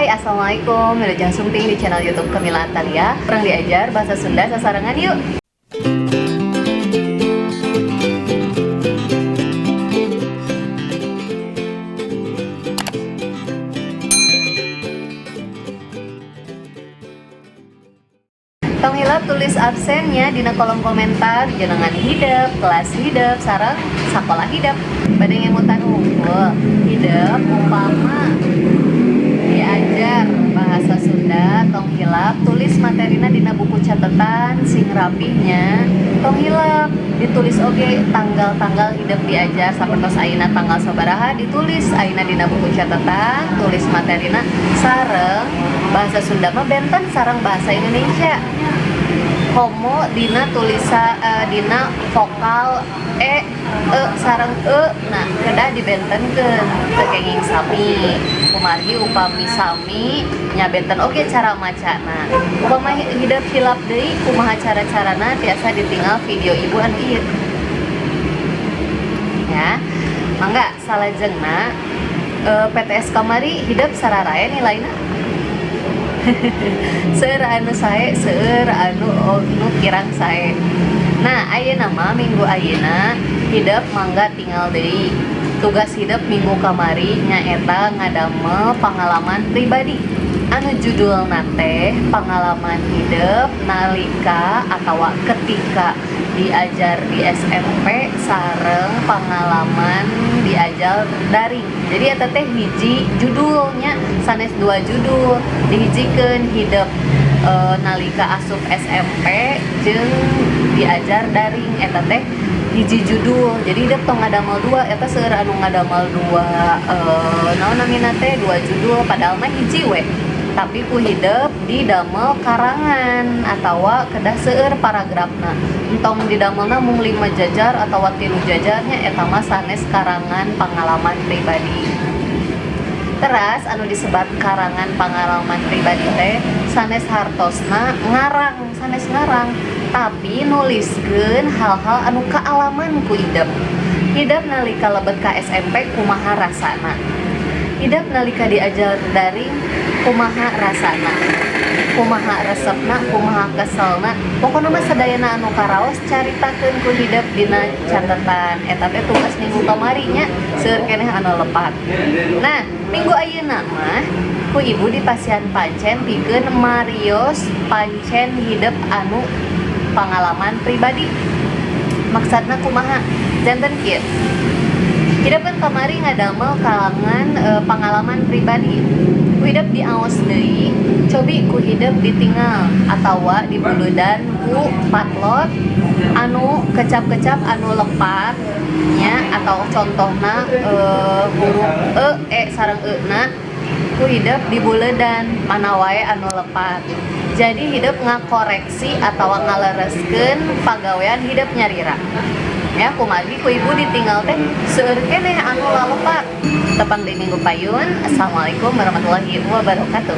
Hai, assalamualaikum. Wilujeng sumping di channel YouTube Kamila Atalia. Urang diajar bahasa Sunda sasarengan yuk. Tong hilap tulis absennya dina kolom komentar, jenengan hidep, kelas hidep, sareng sekolah hidep. Bade ngemutan hungkul, hidep upama diajar bahasa Sunda, tong hilap tulis materina dina buku catatan sing rapihnya. Tong hilap ditulis oge tanggal-tanggal hidep diajar, sapertos ayeuna tanggal sabaraha ditulis ayeuna dina buku catatan, tulis materina sareng bahasa Sunda mah benten sareng bahasa Indonesia. Komo dina tulisa dina vokal e, e sareng e, nah kedah dibentenkeun, teu kenging sami. Kumargi upami sami nya benten oge cara macana. Upama hidep hilap deui kumaha cara-carana, tiasa ditinggal video ibu anu ieu. Ya, mangga salajengna, PTS kamari hidep sararae nilaina. Seueur anu sae, seueur anu nu kirang sae. Nah, ayeuna mah minggu ayeuna hidep mangga tinggal deui. Tugas hidep minggu kamari nyaeta ngadamel pangalaman pribadi. Anu judulna teh pangalaman hidep nalika atawa ketika diajar di SMP sareng pangalaman diajar daring. Jadi eta teh hiji judulnya, sanes dua judul, dihijikeun hidep nalika asup SMP jeung diajar daring eta teh hiji judul. Jadi hidep tong ngadamel dua, eta seueur anu ngadamel dua, naon namina teh, dua judul padahal mah hiji we. Tapi ku hidep didamel karangan atawa kedah seueur paragrafna. Entong didamelna mung 5 jajar atawa 3 jajarnya, eta mah sanes karangan pangalaman pribadi. Teras anu disebat karangan pangalaman pribadi teh sanes hartosna ngarang, sanes ngarang, tapi nuliskeun hal-hal anu kaalaman ku hidep. Hidep nalika lebet ka SMP kumaha rasana? Hidep nalika diajar daring kumaha rasana? Kumaha resepna, kumaha keselna, pokona mah sadayana anu karaos caritakeun ku hidep dina catatan. Eta teh tugas minggu kamari nya, seueur keneh anu lepat. Nah, minggu ayeuna mah ku ibu dipasihan pancen pikeun marios pancen hidep anu pangalaman pribadi. Maksudna kumaha? Janten kieu. Hidep kan kamari ngadamel kalangan pangalaman pribadi. Ku hidep diaos deui, cobi ku hidep ditinggal atawa dibuludan ku patlot anu kecap-kecap anu lepat nya, atau contohna huruf e, e sareng e na ku hidep dibuledan mana wae anu lepat. Jadi hidep ngakoreksi atau ngalereskeun pagawean hidep nyarira. Ya, kumargi ku ibu ditinggal teh seueur keneh anu lalepat. Tepang di minggu payun. Assalamualaikum warahmatullahi wabarakatuh.